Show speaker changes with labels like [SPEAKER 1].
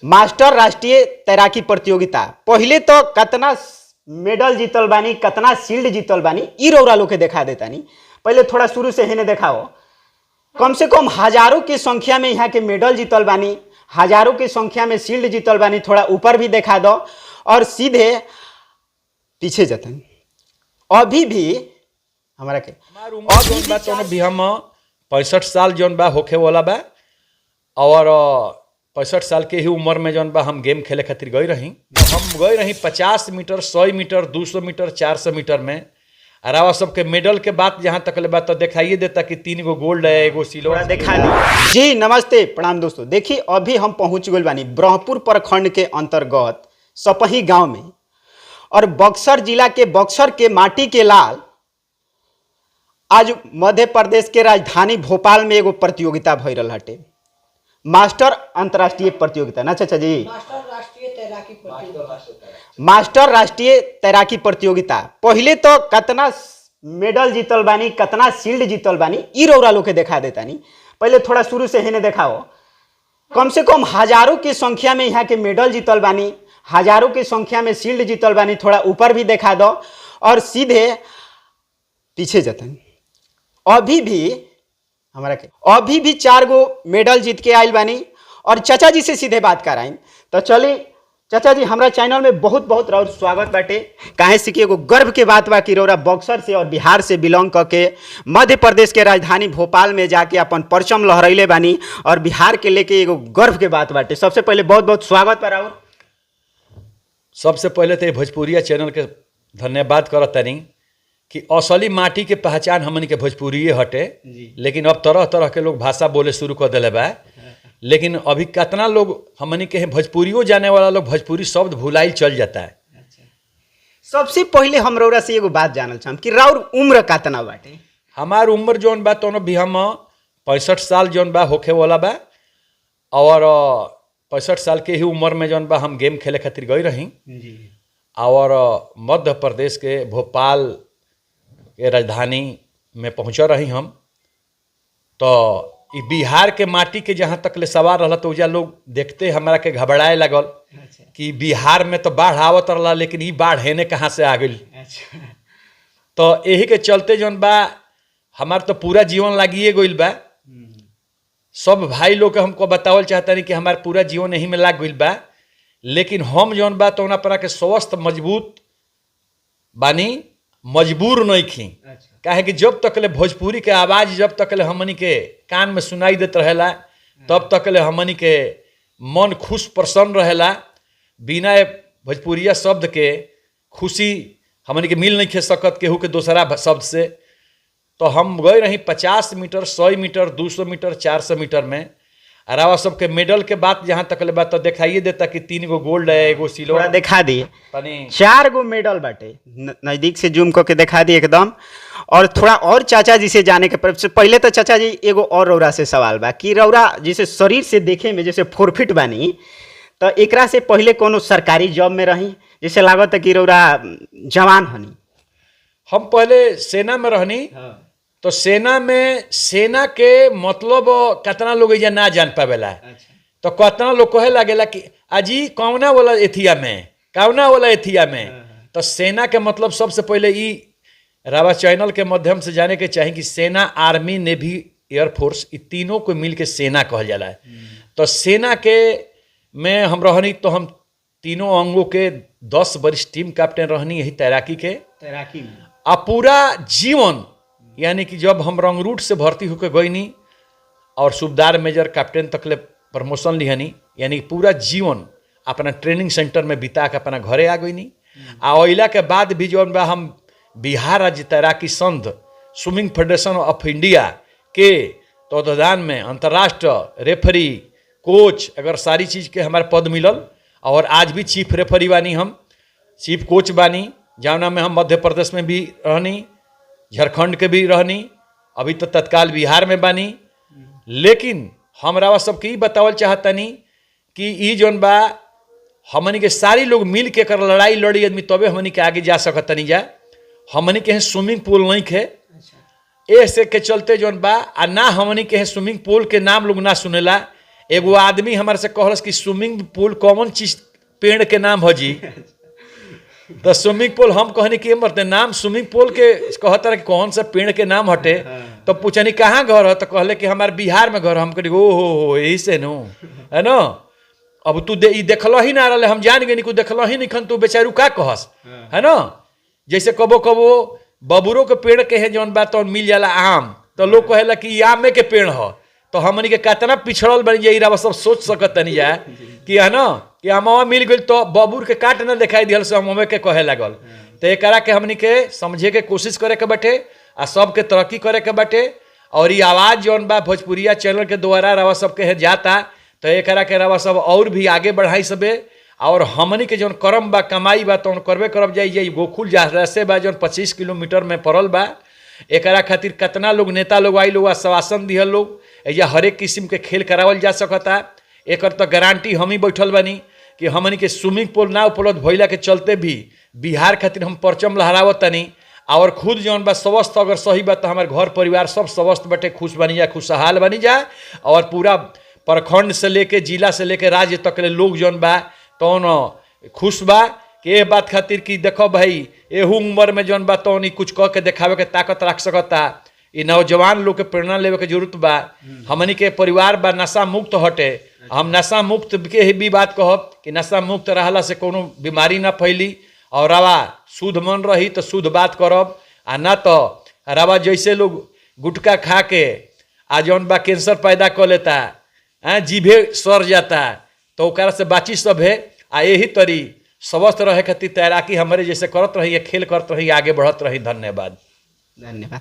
[SPEAKER 1] Master राष्ट्रीय तैराकी प्रतियोगिता। पहिले तो कतना मेडल जीतल बानी, कतना शील्ड जीतल बानी, ई रौरा लोग के देखा देतानी। पहले थोड़ा शुरू से हेने देखाओ। कम से कम हजारों की संख्या में यहाँ के मेडल जीतल बानी, हजारों की संख्या में शील्ड जीतल बानी। थोड़ा ऊपर भी देखा दो और सीधे पीछे जतन। अभी भी हमारा के
[SPEAKER 2] हमार उम्र जौन बा तौन अभी हम 65 साल जौन बा होखे वाला बा और 65 साल के ही उम्र में जौन बा हम गेम खेले खातिर गई रही। हम गई रही 50 मीटर, 100 मीटर, 200 मीटर, 400 मीटर में। अरावा सबके मेडल के बात जहाँ तक ले बा तो दिखाइए देता कि 3 गो गोल्ड है, एगो
[SPEAKER 1] थोड़ा
[SPEAKER 2] सिल्वर।
[SPEAKER 1] देखा दी। जी नमस्ते, प्रणाम दोस्तों। देखिए अभी हम पहुंच गए बानी ब्रह्मपुर प्रखंड के अंतर्गत सपही गांव में और बक्सर जिला के बक्सर के माटी के लाल आज मध्य प्रदेश के राजधानी भोपाल में एगो प्रतियोगिता भई रहल हटे, मास्टर अंतर्राष्ट्रीय प्रतियोगिता ना चाचा जी?
[SPEAKER 3] मास्टर राष्ट्रीय तैराकी प्रतियोगिता।
[SPEAKER 1] मास्टर राष्ट्रीय तैराकी प्रतियोगिता। पहिले तो कतना मेडल जीतल बानी, कतना शील्ड जीतल बानी, ई रौरा लोग के देखा देतानी। पहले थोड़ा शुरू से हेने देखाओ। कम से कम हजारों की संख्या में यहाँ के मेडल जीतल बानी, हजारों की संख्या में शील्ड जीतल बानी। थोड़ा ऊपर भी देखा दो और सीधे पीछे जतन। अभी भी हमारा के अभी भी 4 गो मेडल जीत के आयल बानी और चाचा जी से सीधे बात कराई। तो चली चाचा जी, हमरा चैनल में बहुत बहुत रौर स्वागत बाटे। काहे से कि एगो गर्व के बात बा कि रौरा बक्सर से और बिहार से बिलोंग करके मध्य प्रदेश के राजधानी भोपाल में जाके अपन परचम लहरैले बानी और बिहार के लेके एगो गर्व के बात बाटे। सबसे पहले बहुत बहुत स्वागत बा राउर।
[SPEAKER 2] सबसे पहले तो ये भोजपुरिया चैनल के धन्यवाद करत तनी कि असली माटी के पहचान हमन के भोजपुरिये हटे, लेकिन अब तरह तरह के लोग भाषा बोले शुरू कर दिले बा। लेकिन अभी कितना लोग हमनी के भोजपुरियो जाने वाला लोग भोजपुरी शब्द भुलाइल चल जाता है।
[SPEAKER 1] सबसे पहले हम रौरा से एगो बात जानल चाहम कि राउर उम्र कतना बाटे?
[SPEAKER 2] हमार उम्र जौन बा तौन अभी हम 65 साल जौन बा होखे वाला बा और 65 साल के ही उम्र में जौन बा हम गेम खेले खातिर गई रही और मध्य प्रदेश के भोपाल के राजधानी में पहुँच रही हम। तो ई बिहार के माटी के जहाँ तक ले सवार रहला तो उजा लोग देखते हमरा के घबराए लगल कि बिहार में तो बाढ़ आवत रहला, लेकिन ई बाढ़ हेने कहाँ से आ गई। तो यही के चलते जौन बा हमार तो पूरा जीवन लागिए गइल बा। सब भाई लोग के हमको बतावल चाहता कि हमार पूरा जीवन यही में लाग गइल बा, लेकिन हम जौन बा तो पर के स्वस्थ मजबूत बानी, मजबूर नहीं खी। काहे कि जब तक ले भोजपुरी के आवाज़ जब तक ले हमनी के कान में सुनाई देत रहेला तब तक ले हमनी के मन खुश प्रसन्न रहेला। बिना भोजपुरिया शब्द के खुशी हमनी के मिल नहीं खे सकत केहू के दोसरा शब्द से। तो हम गए रही 50 मीटर, 100 मीटर, 200 मीटर, 400 मीटर में। अरावा सबके मेडल के बात जहाँ तक ले बा तो दिखाइए देता कि 3 गो गोल्ड है, एगो
[SPEAKER 1] थोड़ा
[SPEAKER 2] सिल्वर।
[SPEAKER 1] देखा दिए,
[SPEAKER 2] तनी
[SPEAKER 1] 4 गो मेडल बाटे। नजदीक से जूम करके देखा दिए एकदम। और थोड़ा और चाचा जी से जाने के से पहले तो चाचा जी एगो और रौरा से सवाल बा कि रौरा जैसे शरीर से देखे में जैसे फोरफिट बानी, तो एकरा से पहले कोनो सरकारी जॉब में रही? जैसे लागत कि रौरा जवान हनी।
[SPEAKER 2] हम पहले सेना में रहनी। तो सेना में सेना के मतलब कितना लोग एजा ना जान पावेला। तो कितना लोग कहे लागेला कि अजी कौना वाला एथिया में, कौना वाला एथिया में। तो सेना के मतलब सबसे पहले ई रावा चैनल के माध्यम से जाने के चाही कि सेना, आर्मी, नेवी, एयरफोर्स, ई तीनों को मिल के सेना कहल जाला। तो सेना के में हम रहनी तो हम तीनों अंगों के 10 वरिष्ठ टीम कैप्टन रहनी यही तैराकी के।
[SPEAKER 1] तैराकी में
[SPEAKER 2] आ पूरा जीवन यानी कि जब हम रंगरूट से भर्ती होकर गईनी और सूबेदार मेजर कैप्टन तक ले प्रमोशन लिहनी, यानी कि पूरा जीवन अपना ट्रेनिंग सेंटर में बिता के अपना घरे आ गईनी। आ अइला के बाद भी जौन बा हम बिहार राज्य तैराकी संघ स्विमिंग फेडरेशन ऑफ इंडिया के तत्वावधान में अंतर्राष्ट्रीय रेफरी कोच अगर सारी चीज़ के हमारे पद मिलल और आज भी चीफ रेफरी बानी, हम चीफ कोच बानी, जौना में हम मध्य प्रदेश में भी रहनी, झारखंड के भी रहनी, अभी तो तत्काल बिहार में बानी। लेकिन हमरा सबके ई बतावल चाहतनी कि ई जौन बा हमनी के सारी लोग मिल के कर लड़ाई लड़ी आदमी तबे हमनी के आगे जा सकतनी जा। हमनी के स्विमिंग पूल नहीं खे, ऐसे के चलते जौन बा आ ना हमनी के स्विमिंग पूल के नाम लोग ना सुनेला। एगो आदमी हमारे से कहलस कि स्विमिंग पूल कौन चीज पेड़ के नाम ह जी। तो स्विमिंग पूल हम कहनी कि मरते नाम स्विमिंग पूल के कहता रहे कि कौन सा पेड़ के नाम हटे। तो पूछनी कहाँ घर है, तो कहले कि हमारे बिहार में घर है। हम कहनी ओ हो यही से नो है ना। अब तू ई देखल ही ना रहे, हम जान गए देखल ही नहीं खन, तू बेचारू का कहस है ना। जैसे कबो कबो बबूरो के पेड़ के है जौन बात तौन मिल जाला आम, तो लोग कहेला कि ई आमे के पेड़ ह। तो हमनी के कितना पिछड़ल बन जाई रवा सब सोच सकत तनी जा कि है ना कि आमवा मिल गइल तो बबूर के काट ना दिखाई दिहल से हम के कहे लागल। तो एकरा के हमनी के समझे के कोशिश करे के बाटे आ सबके तरक्की करे के बाटे। और ई आवाज़ जौन बा भोजपुरिया चैनल के द्वारा रवा सबके है जाता, तो एकरा के रवा सब और भी आगे बढ़ाई सबे। और हमनी के जौन करम बा कमाई बा तौन करबे करब जाई जाई गोकुल जसे बा जौन 25 किलोमीटर में पड़ल बा। एकरा खातिर कितना लोग नेता लोग आई लोग आश्वासन दिहल लोग, एजा हरेक किस्म के खेल करावल जा सकता। एकर तो गारंटी हम ही बैठल बानी कि हमनी के स्विमिंग पूल ना उपलब्ध भइला के चलते भी बिहार खातिर हम परचम लहरावतनी। और खुद जौन बा स्वस्थ अगर सही बा तो हमार घर परिवार सब स्वस्थ बटे, खुश बनी जा, खुशहाल बनी जा। और पूरा प्रखंड से लेके जिला से लेके राज्य तक ले लोग जौन बा तौन खुश बा कि एह बात खातिर कि देखो भाई एहू उम्र में जौन बा तौन ई कुछ कह के देखावे के ताकत रख सकता। ई नौजवान लोग के प्रेरणा लेवे के जरूरत बा। हमनी के परिवार बा नशा मुक्त हटे। हम नशा मुक्त के ही भी बात कहब कि नशा मुक्त रहला से कोनो बीमारी ना फैली। और रवा शुद्ध मन रही तो शुद्ध बात करब, आ ना तो रवा जैसे लोग गुटखा खा के आ जौन बा कैंसर पैदा कर लेता, जीभे सर जाता, तो ओकरा से बाची सब है। आ यही तरी स्वस्थ रहे खातिर तैराकी हमारे जैसे करत रही, खेल करत रही, आगे बढ़त रही। धन्यवाद।
[SPEAKER 1] धन्यवाद।